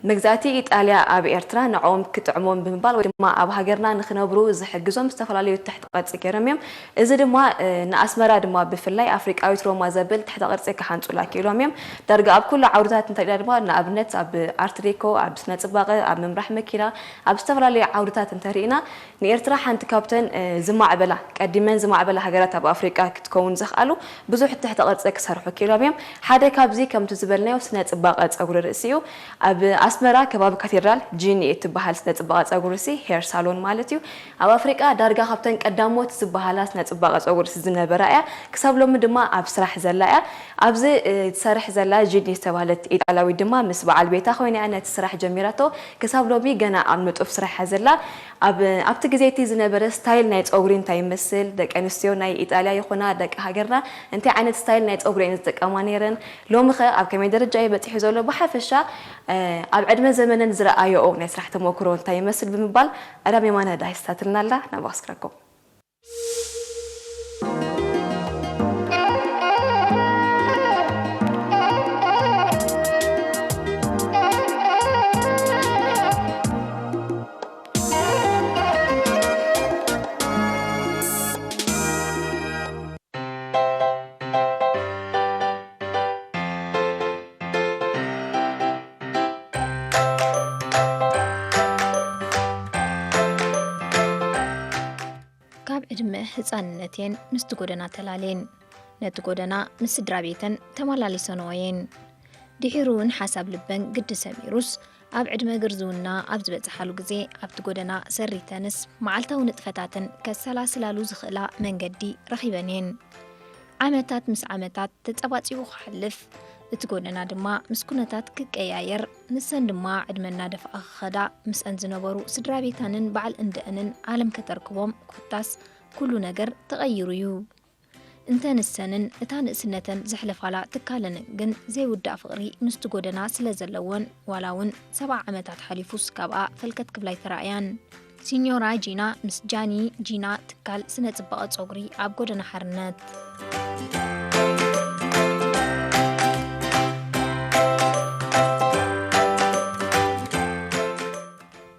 መግዛእቲ ኢጣልያ ኣብ ኤርትራ ንዕኦም ክጥዕሞም ብምባል ወይ ድማ ኣብ ሃገርና ንኽነብሩ ዝሕግዞም ዝተፈላለዩ ትሕተ ቅርጺ ገይሮም እዮም። እዚ ድማ ንኣስመራ ድማ ብፍላይ ኣፍሪቃዊት ሮማ ዘብል ትሕተ ቅርጺ ክሓንጹላ ክኢሎም እዮም። ዳርጋ ኣብ ኩሉ ዓውድታት እንተሪእና ድማ ንኣብነት ኣብ ኣርትዴኮ፣ ኣብ ስነ ጽባቐ፣ ኣብ ምምራሕ መኪና፣ ኣብ ዝተፈላለዩ ዓውድታት እንተሪእና ንኤርትራ ሓንቲ ካብተን ዝማዕበላ ቀዲመን ዝማዕበላ ሃገራት ኣብ ኣፍሪቃ ክትከውን ዘኽኣሉ ብዙሕ ትሕተ ቅርጺ ክሰርሑ ክኢሎም እዮም። ሓደ ካብዚ ከምቲ ዝበልናዮ ስነ ጽባቐ ጸጉሪ ርእሲ እዩ። ኣብ ኣስመራ ከባቢ ካቴድራል ጂኒ እትበሃል ስነ ጽባቐ ጸጉሪ ርእሲ ሄር ሳሎን ማለት እዩ። ኣብ ኣፍሪቃ ዳርጋ ካብተን ቀዳሞት ዝበሃላ ስነ ጽባቐ ጸጉሪ ርእሲ ዝነበራ እያ። ክሳብ ሎሚ ድማ ኣብ ስራሕ ዘላ እያ። ኣብዚ ትሰርሕ ዘላ ጂኒ ዝተባህለት ኢጣልያዊት ድማ ምስ በዓል ቤታ ኮይና እያ ነቲ ስራሕ ጀሚራቶ። ክሳብ ሎሚ ገና ኣብ ንጡፍ ስራሕ እያ ዘላ። ኣብ ኣብቲ ግዜ እቲ ዝነበረ ስታይል ናይ ጸጉሪ እንታይ ይመስል፣ ደቂ ኣንስትዮ ናይ ኢጣልያ ይኹና ደቂ ሃገርና እንታይ ዓይነት ስታይል ናይ ጸጉሪ እየን ዝጥቀማ ነይረን፣ ሎሚ ኸ ኣብ ከመይ ደረጃ እዩ በጺሑ ዘሎ፣ ብሓፈሻ ኣብ ዕድመ ዘመነን ዝረኣየኦ ናይ ስራሕ ተመክሮ እንታይ ይመስል ብምባል ኣዳም የማነ ዳሂስታትልና ኣላ። ናብኣ ክስክረኩም። ካብ ዕድመ ህጻንነተን ምስቲ ጎደና ተላልየን። ነቲ ጎደና ምስ ስድራ ቤተን ተመላሊሰንኦ እየን። ድሒሩ እውን ሓሳብ ልበን ግዲ ሰሚሩስ፣ ኣብ ዕድመ ግርዝውና ኣብ ዝበጽሓሉ ግዜ ኣብቲ ጎደና ሰሪተንስ መዓልታዊ ንጥፈታተን ከሰላስላሉ ዝኽእላ መንገዲ ረኺበን እየን። ዓመታት ምስ ዓመታት ተጸባጺቡ ክሓልፍ፣ እቲ ጎደና ድማ ምስ ኩነታት ክቀያየር፣ ንሰን ድማ ዕድመ እናደፍኣ ክኸዳ፣ ምስአን ዝነበሩ ስድራ ቤታንን በዓል እንደአንን ዓለም ከተርክቦም፣ ኮታስ ኩሉ ነገር ተቐይሩ እዩ። እንተ ንሰንን እታ ንእስነተን ዘሕለፋላ ትካለንን ግን ዘይውዳእ ፍቕሪ ምስቲ ጎደና ስለ ዘለወን፣ ዋላ እውን ሰብዓ ዓመታት ሓሊፉስ ካብኣ ፈልከት ክብላ ኣይተራእያን። ሲኞራ ጂና ምስ ጃኒ ጂና ትካል ስነ ጽባቐ ጸጉሪ ኣብ ጎደና ሓርነት።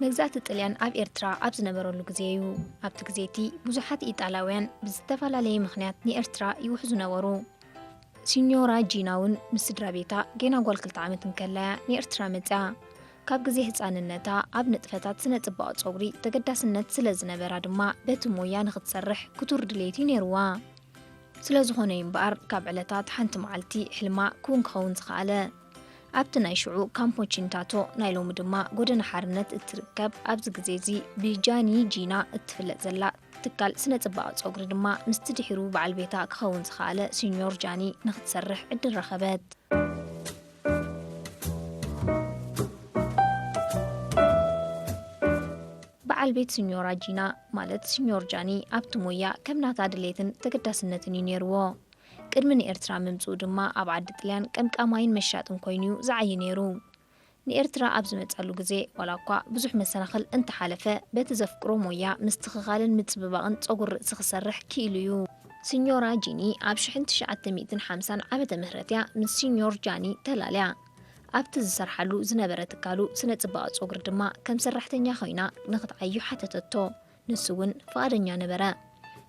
መግዛእቲ ጥልያን ኣብ ኤርትራ ኣብ ዝነበረሉ ግዜ እዩ። ኣብቲ ግዜ እቲ ብዙሓት ኢጣልያውያን ብዝተፈላለየ ምኽንያት ንኤርትራ ይውሕዙ ነበሩ። ሲኞራ ጂና እውን ምስ ስድራ ቤታ ጌና ጓል ክልተ ዓመት እንከላያ ንኤርትራ መጽያ። ካብ ግዜ ህጻንነታ ኣብ ንጥፈታት ስነ ጽባቐ ጸጉሪ ተገዳስነት ስለ ዝነበራ ድማ በቲ ሞያ ንኽትሰርሕ ክቱር ድሌት እዩ ነይርዋ። ስለ ዝኾነ እዩ እምበኣር ካብ ዕለታት ሓንቲ መዓልቲ ሕልማ ክውን ክኸውን ዝኸኣለ። ኣብቲ ናይ ሽዑ ካምፖ ቺንታቶ ናይ ሎሚ ድማ ጎደና ሓርነት እትርከብ ኣብዚ ግዜ እዚ ብጃኒ ጂና እትፍለጥ ዘላ ትካል ስነ ጽባቐ ጸጉሪ ድማ ምስቲ ድሒሩ በዓል ቤታ ክኸውን ዝኸኣለ ሲኞር ጃኒ ንኽትሰርሕ ዕድል ረኸበት። በዓል ቤት ሲኞራ ጂና ማለት ሲኞር ጃኒ ኣብቲ ሞያ ከም ናታ ድሌትን ተገዳስነትን እዩ ነይርዎ። ቅድሚ ንኤርትራ ምምጽኡ ድማ ኣብ ዓዲ ጥልያን ቀምቃማይን መሻጥን ኮይኑ እዩ ዝዓዪ ነይሩ። ንኤርትራ ኣብ ዝመጸሉ ግዜ ዋላ እኳ ብዙሕ መሰናኽል እንተሓለፈ በቲ ዘፍቅሮ ሞያ ምስትኽኻልን ምጽብባቕን ጸጉሪ ርእሲ ክሰርሕ ክኢሉ እዩ። ሲኞራ ጂኒ ኣብ ሽሕን ትሽዓተ ሚእትን ሓምሳን ዓመተ ምህረት እያ ምስ ሲኞር ጃኒ ተላልያ። ኣብቲ ዝሰርሓሉ ዝነበረ ትካሉ ስነ ጽባቐ ጸጉሪ ድማ ከም ሰራሕተኛ ኮይና ንኽትዓዩ ሓተተቶ። ንሱ እውን ፍቓደኛ ነበረ።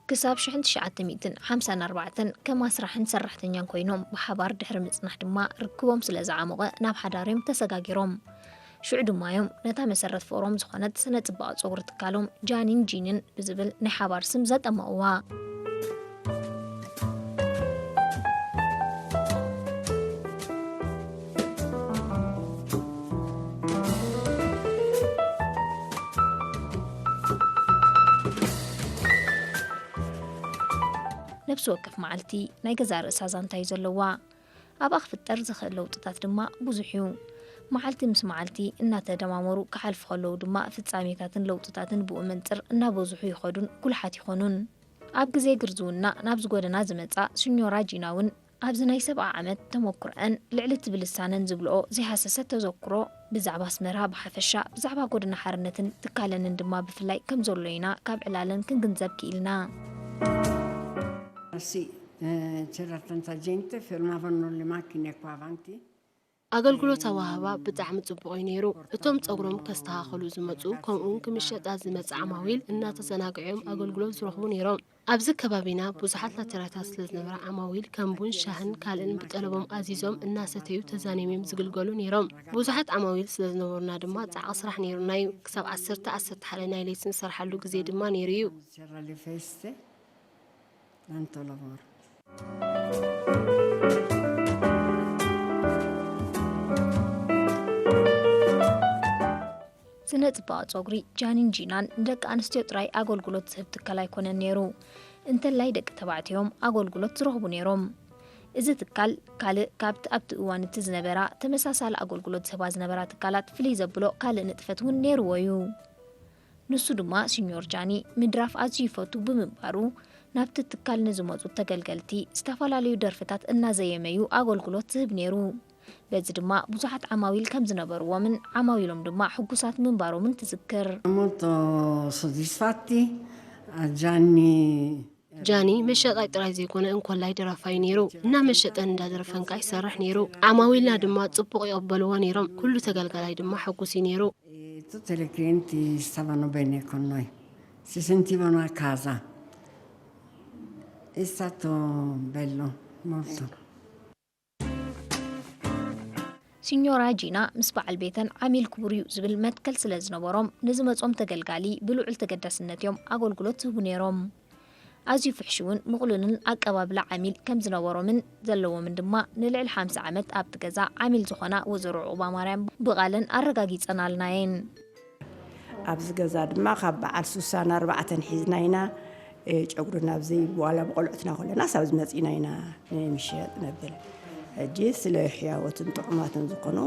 ክሳብ ሽሕን ትሽዓተ ሚእትን ሓምሳን ኣርባዕተን ከም ኣስራሕን ሰራሕተኛን ኮይኖም ብሓባር ድሕሪ ምጽናሕ ድማ ርክቦም ስለ ዝዓሞቐ ናብ ሓዳር እዮም ተሰጋጊሮም። ሽዑ ድማ እዮም ነታ መሰረት ፍቕሮም ዝኾነት ስነ ጽባቐ ጸጉሪ ትካሎም ጃኒን ጂንን ብዝብል ናይ ሓባር ስም ዘጠመቕዋ። ነፍሲ ወከፍ መዓልቲ ናይ ገዛእ ርእሳ ዛንታ እዩ ዘለዋ። ኣብኣ ክፍጠር ዝኽእል ለውጥታት ድማ ብዙሕ እዩ። መዓልቲ ምስ መዓልቲ እናተደማመሩ ክሓልፉ ከለዉ ድማ ፍጻሜታትን ለውጥታትን ብኡ መንጽር እናበዝሑ ይኸዱን ጉልሓት ይኾኑን። ኣብ ግዜ ግርዝውና ናብዚ ጎደና ዝመጻ ሲኞራ ጂና እውን ኣብዚ ናይ ሰብዓ ዓመት ተመኩሮኣን ልዕሊ እቲ ብልሳነን ዝብልኦ ዘይሃሰሰ ተዘክሮ ብዛዕባ ኣስመራ ብሓፈሻ ብዛዕባ ጎደና ሓርነትን ትካለንን ድማ ብፍላይ ከም ዘሎ ኢና ካብ ዕላለን ክንግንዘብ ክኢልና። Sì, eh, c'era tanta gente, fermavano le macchine qua avanti. ኣገልግሎት ኣወሃህባ ብጣዕሚ ጽቡቕ እዩ ነይሩ። እቶም ጸጉሮም ከስተኻኸሉ ዝመጹ፣ ከምኡውን ክምሸጣ ዝመጽእ ዓማዊል እናተዘናግዑ እዮም ኣገልግሎት ዝረኽቡ ነይሮም። ኣብዚ ከባቢና ብዙሓት ናቸራታት ስለ ዝነበራ፣ ዓማዊል ከም ቡን፣ ሻህን ካልእን ብጠለቦም ኣዚዞም እናሰተዩ ተዛኒሞም እዮም ዝግልገሉ ነይሮም። ብዙሓት ዓማዊል ስለ ዝነበሩና ድማ ጻዕቒ ስራሕ ነይሩና እዩ። ክሳብ ዓሰርተ፣ ዓሰርተ ሓደ ናይ ለይቲ ንሰርሓሉ ግዜ ድማ ነይሩ እዩ። C'era le feste, tanto lavoro. ስነ ጽባቐ ጸጉሪ ጃኒን ጂናን ንደቂ ኣንስትዮ ጥራይ ኣገልግሎት ዝህብ ትካል ኣይኮነን ነይሩ። እንተላይ ደቂ ተባዕትዮም ኣገልግሎት ዝረኽቡ ነይሮም። እዚ ትካል ካልእ ካብቲ ኣብቲ እዋን እቲ ዝነበራ ተመሳሳሊ ኣገልግሎት ዝህባ ዝነበራ ትካላት ፍልይ ዘብሎ ካልእ ንጥፈት እውን ነይርዎ እዩ። ንሱ ድማ ሲኞር ጃኒ ምድራፍ ኣዝዩ ይፈቱ ብምንባሩ ናብቲ ትካል ንዝመጹ ተገልገልቲ ዝተፈላለዩ ደርፍታት እናዘየመዩ ኣገልግሎት ዝህብ ነይሩ። በዚ ድማ ብዙሓት ዓማዊል ከም ዝነበርዎምን ዓማዊሎም ድማ ሕጉሳት ምንባሮምን ትዝክር። Molto soddisfatti a Gianni. ጃኒ መሸጣይ ጥራይ ዘይኮነ እንኮላይ ደራፋይ ነይሩ። እናመሸጠን እንዳደረፈን ከኣ ይሰርሕ ነይሩ። ዓማዊልና ድማ ጽቡቕ ይቕበልዎ ነይሮም። ኩሉ ተገልጋላይ ድማ ሕጉስ እዩ ነይሩ። E tutte le clienti stavano bene con noi, si sentivano a casa. È stato bello, molto. ሲኞራ ጂና ምስ በዓል ቤተን ዓሚል ክቡር እዩ ዝብል መትከል ስለ ዝነበሮም ንዝመጾም ተገልጋሊ ብልዑል ተገዳስነት እዮም ኣገልግሎት ዝህቡ ነይሮም። ኣዝዩ ፍሕሽውን ምቕሉልን ኣቀባብላ ዓሚል ከም ዝነበሮምን ዘለዎምን ድማ ንልዕሊ ሓምሳ ዓመት ኣብቲ ገዛ ዓሚል ዝኾና ወይዘሮ ዑቕባማርያም ብቓለን ኣረጋጊጸናልና እየን። ኣብዚ ገዛ ድማ ካብ በዓል ሱሳን ኣርባዕተን ሒዝና ኢና። ጨጉሪ ናብዚ ዋላ ብቆልዑትና ከለናስ ኣብዚ መፂና ኢና ንምሸጥ ነብል። ሕጂ ስለ ሕያወትን ጥዑማትን ዝኾኑ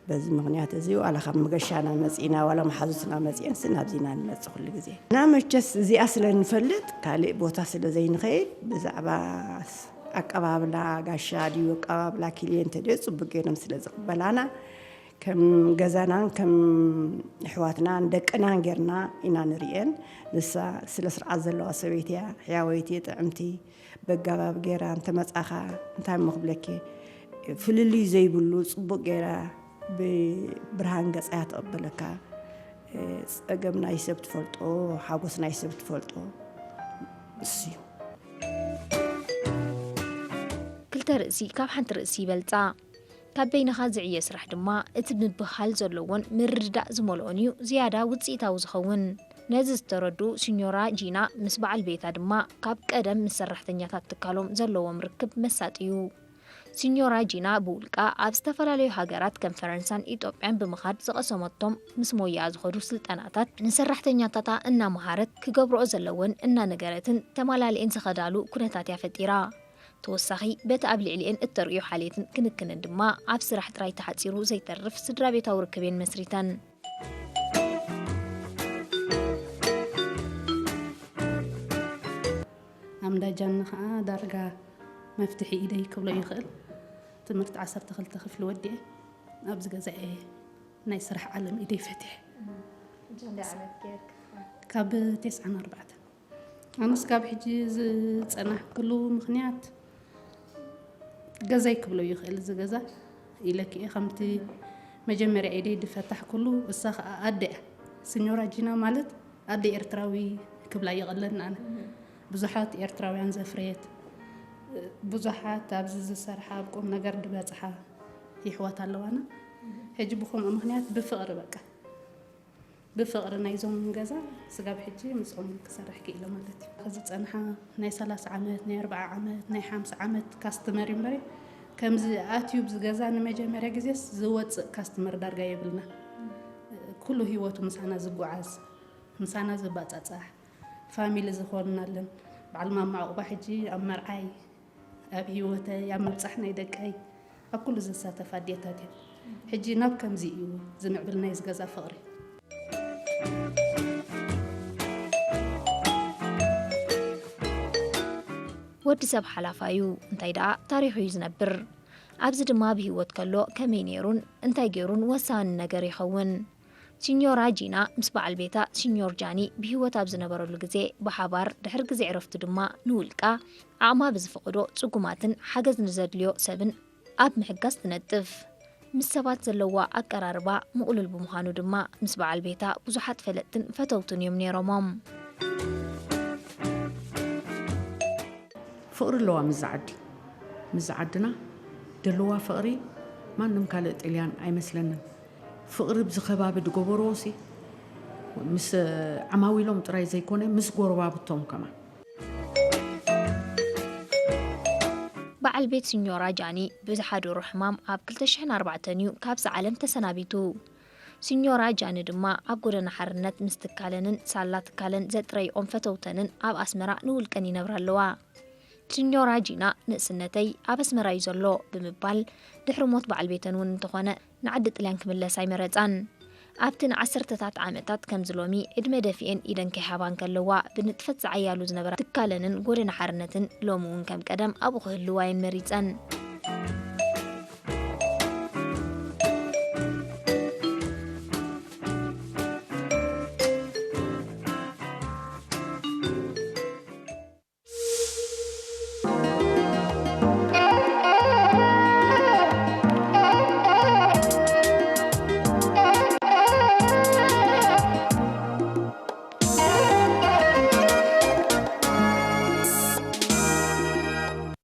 በዚ ምኽንያት እዚ ዋላ ካብ መገሻና መፂና ዋላ መሓዙትና መፂአን ስ ናብዚ ኢና ንመፅእ ኩሉ ግዜ። እና መቸስ እዚኣ ስለ ንፈልጥ ካልእ ቦታ ስለ ዘይንኸይድ ብዛዕባ ኣቀባብላ ጋሻ ድዩ ኣቀባብላ ክልየንተ ድዩ ፅቡቅ ገይሮም ስለ ዝቕበላና ከም ገዛናን ከም ኣሕዋትናን ደቅናን ጌርና ኢና ንርእየን። ንሳ ስነ ስርዓት ዘለዋ ሰበይቲ እያ፣ ሕያወይቲ፣ ጥዕምቲ፣ በጋባብ ጌራ እንተመጻኻ እንታይ እሞ ክብለኪ ፍልልይ ዘይብሉ ጽቡቕ ጌራ ብብርሃን ገጻ እያ ትቕበለካ። ጸገም ናይ ሰብ ትፈልጦ፣ ሓጎስ ናይ ሰብ ትፈልጦ እሱ እዩ። ክልተ ርእሲ ካብ ሓንቲ ርእሲ ይበልጻ። ካብ በይንኻ ዝዕየ ስራሕ ድማ እቲ ምብህሃል ዘለዎን ምርድዳእ ዝመልኦን እዩ ዝያዳ ውፅኢታዊ ዝኸውን። ነዚ ዝተረድኡ ሲኞራ ጂና ምስ በዓል ቤታ ድማ ካብ ቀደም ምስ ሰራሕተኛታት ትካሎም ዘለዎም ርክብ መሳጢ እዩ። ሲኞራ ጂና ብውልቃ ኣብ ዝተፈላለዩ ሃገራት ከም ፈረንሳን ኢትዮጵያን ብምኻድ ዝቐሰመቶም ምስ ሞያኣ ዝኸዱ ስልጠናታት ንሰራሕተኛታታ እናመሃረት ክገብርኦ ዘለወን እናነገረትን ተማላሊኤን ዝኸዳሉ ኩነታት እያ ፈጢራ። ተወሳኺ በቲ ኣብ ልዕሊኤን እተርእዮ ሓልየትን ክንክንን ድማ ኣብ ስራሕ ጥራይ ተሓጺሩ ዘይተርፍ ስድራ ቤታዊ ርክብ እየን መስሪተን። ኣምዳ ጃኒ ኸዓ ዳርጋ መፍትሒ ኢደይ ክብሎ ይኽእል። ትምህርቲ ዓሰርተ ክልተ ክፍሊ ወዲኤ ኣብዚ ገዛ እየ ናይ ስራሕ ዓለም ኢደይ ፈቲሐ። ካብ ተስዓን ኣርባዕተን ኣነስ ካብ ሕጂ ዝጸናሕኩሉ ምኽንያት ገዛይ ክብሎ ይኽእል። እዚ ገዛ ኢለኪ እየ ከምቲ መጀመርያ ኢደይ ድፈታሕኩሉ እሳ ኸዓ ኣደ እያ። ሲኞራ ጂና ማለት ኣደ ኤርትራዊ ክብላ ይቐለኒ ኣነ። ብዙሓት ኤርትራውያን ዘፍረየት፣ ብዙሓት ኣብዚ ዝሰርሓ ኣብ ቁም ነገር ድበጽሓ ይሕዋት ኣለዋና። ሕጂ ብኸምኡ ምኽንያት ብፍቕሪ በቃ ብፍቕሪ ናይዞም ገዛ ስጋብ ሕጂ ምስኦም ክሰርሕ ክኢለ ማለት እዩ። ዝጸንሓ ናይ ሰላሳ ዓመት ናይ ኣርብዓ ዓመት ናይ ሓምሳ ዓመት ካስትመር እዩ እምበሪ ከምዚ ኣትዩ ብዚ ገዛ ንመጀመርያ ግዜስ ዝወፅእ ካስትመር ዳርጋ የብልና። ኩሉ ህይወቱ ምሳና ዝጓዓዝ ምሳና ዝባፃፃሕ ፋሚሊ ዝኾንናለን በዓል ማማ ዑቕባ ሕጂ ኣብ መርዓይ ኣብ ህይወተይ ኣብ ምብፃሕ ናይ ደቀይ ኣብ ኩሉ ዝሳተፍ ኣዴታት እየን። ሕጂ ናብ ከምዚ እዩ ዝምዕብል ናይዚ ገዛ ፍቕሪ። ወዲ ሰብ ሓላፋ እዩ እንታይ ደኣ ታሪኹ እዩ ዝነብር። ኣብዚ ድማ ብህይወት ከሎ ከመይ ነይሩን እንታይ ገይሩን ወሳኒ ነገር ይኸውን። ሲኞራ ጂና ምስ በዓል ቤታ ሲኞር ጃኒ ብህይወት ኣብ ዝነበረሉ ግዜ ብሓባር ድሕሪ ግዜ ዕረፍቱ ድማ ንውልቃ ዓቕማ ብዝፈቕዶ ጽጉማትን ሓገዝ ንዘድልዮ ሰብን ኣብ ምሕጋዝ ትነጥፍ። ምስ ሰባት ዘለዋ ኣቀራርባ ምቕሉል ብምዃኑ ድማ ምስ በዓል ቤታ ብዙሓት ፈለጥትን ፈተውትን እዮም ነይሮሞም። ፍቕሪ ኣለዋ ምስዛ ዓዲ። ምስዛ ዓድና ደለዋ ፍቕሪ ማንም ካልእ ጥልያን ኣይመስለንን። ፍቕሪ ብዚ ከባቢ ዝገበርዎ ሲ ምስ ዓማዊሎም ጥራይ ዘይኮነ ምስ ጎረባብቶም ከማን። በዓል ቤት ሲኞራ ጃኒ ብዝሓደሮ ሕማም ኣብ ክልተ ሽሕን ኣርባዕተን እዩ ካብዚ ዓለም ተሰናቢቱ። ሲኞራ ጃኒ ድማ ኣብ ጎደና ሓርነት ምስ ትካለንን ሳላ ትካለን ዘጥረይኦም ፈተውተንን ኣብ ኣስመራ ንውልቀን ይነብራ ኣለዋ። ሲኞራ ጂና ንእስነተይ ኣብ ኣስመራ እዩ ዘሎ ብምባል ድሕሪ ሞት በዓል ቤተን እውን እንተኾነ ንዓዲ ጥልያን ክምለስ ኣይመረጻን። ኣብቲ ንዓሰርተታት ዓመታት ከምዚ ሎሚ ዕድመ ደፊኤን ኢደን ከይሃባ እንከለዋ ብንጥፈት ዝዓያሉ ዝነበራ ትካለንን ጎደና ሓርነትን ሎሚ እውን ከም ቀደም ኣብኡ ክህልዋ እየን መሪጸን።